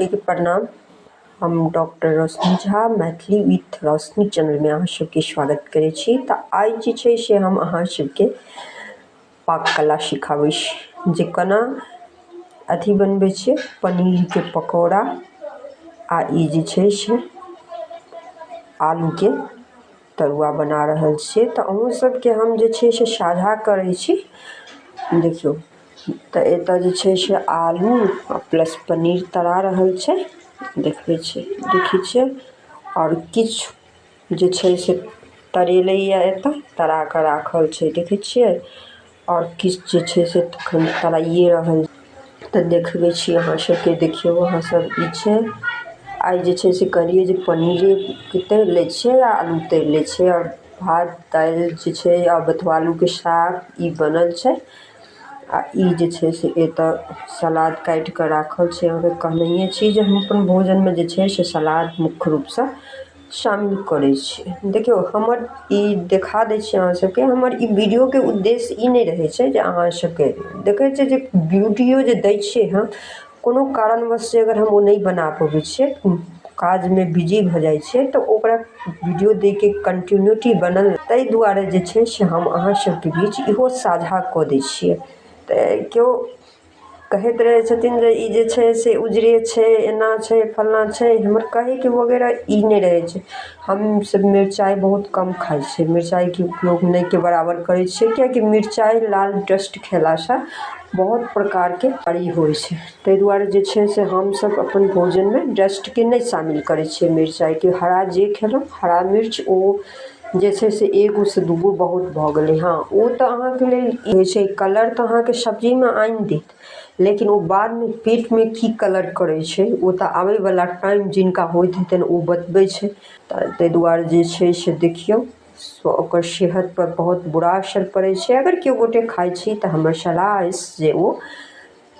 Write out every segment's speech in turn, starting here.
के प्रणाम। हम डॉक्टर रोशनी झा मैथिली विथ रोशनी चैनलमे अहाँ सबके स्वागत करै छी। तऽ आइ जे छै से हम अहाँ सबके पाक कला सिखाबै छी जे केना अथी बनबै छियै पनीरके पकौड़ा आ ई जे छै से आलूके तरुआ बना रहल छियै। तऽ अहूँ सबके हम जे छै से साझा करै छी। देखियौ तऽ एतऽ जे छै से आलू आ प्लस पनीर तरा रहल छै, देखबै छै, देखै छियै। आओर किछु जे छै से तरेलैये एतऽ तरा कऽ राखल छै, देखै छियै। आओर किछु जे छै से एखन तराइए रहल। तऽ देखबै छी अहाँ सबके। देखियौ अहाँ सब ई छै। आइ जे छै से कहलियै जे पनीरेके तरि लै छियै आ आलू तरि लै छियै आओर भात दालि जे छै आ बथुआ आलूके साग ई बनल छै। आ ई जे छै से एतऽ सलाद काटि कऽ राखल छै। अहाँके कहनहिए छी जे हम अपन भोजनमे जे छै से सलाद मुख्य रूपसँ शामिल करै छियै। देखियौ हमर ई देखा दै छी अहाँ सबके। हमर ई वीडियोके उद्देश्य ई नहि रहै छै जे अहाँ सबके देखै छियै जे वीडियो जे दै छियै हम कोनो कारणवश अगर हम ओ नहि बना पबै छियै, काजमे बिजी भऽ जाइ छियै, तऽ ओकरा वीडियो दैके कन्टिन्यूटी बनल, ताहि दुआरे जे छै से हम अहाँ सबके बीच इहो साझा कऽ दै छियै। तऽ केओ कहैत रहै छथिन जे ई जे छै से उजरे छै, एना छै, फल्लाँ छै। हमर कहैके वगैरह ई नहि रहै छै। हमसब मिरचाइ बहुत कम खाइ छियै, मिरचाइके उपयोग नहिके बराबर करै छियै, किएकि मिरचाइ लाल डस्ट खेलासँ बहुत प्रकारके बीमारी होइ छै। ताहि दुआरे जे छै से हमसब अपन भोजनमे डस्टके नहि शामिल करै छियै। मिरचाइके हरा जे खेलहुँ, हरा मिर्च ओ जे छै से एगोसँ दूगो बहुत भऽ गेलै। हँ, ओ तऽ अहाँके लेल ई होइ छै, कलर तऽ अहाँके सब्जीमे आनि देत, लेकिन ओ बादमे पेटमे की कलर करै छै ओ तऽ आबयवला टाइम जिनका होइत हेतनि ओ बतबै छै। तऽ ताहि दुआरे जे छै से देखियौ ओकर सेहतपर बहुत बुरा असर पड़ै छै। अगर केओ गोटे खाइ छी तऽ हमर सलाह अछि जे ओ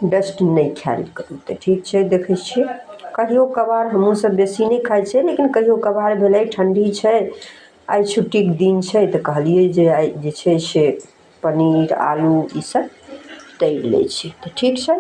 डस्ट नहि खायल करू। तऽ ठीक छै, देखै छियै कहियो कभार हमहूँ सब बेसी नहि खाइ छियै, लेकिन कहियो कभार भेलै, ठण्डी छै, आइ छुट्टीके दिन छै, तऽ कहलियै जे आइ जे छै से पनीर आलू ई सब तरि लै छी। तऽ ठीक छै।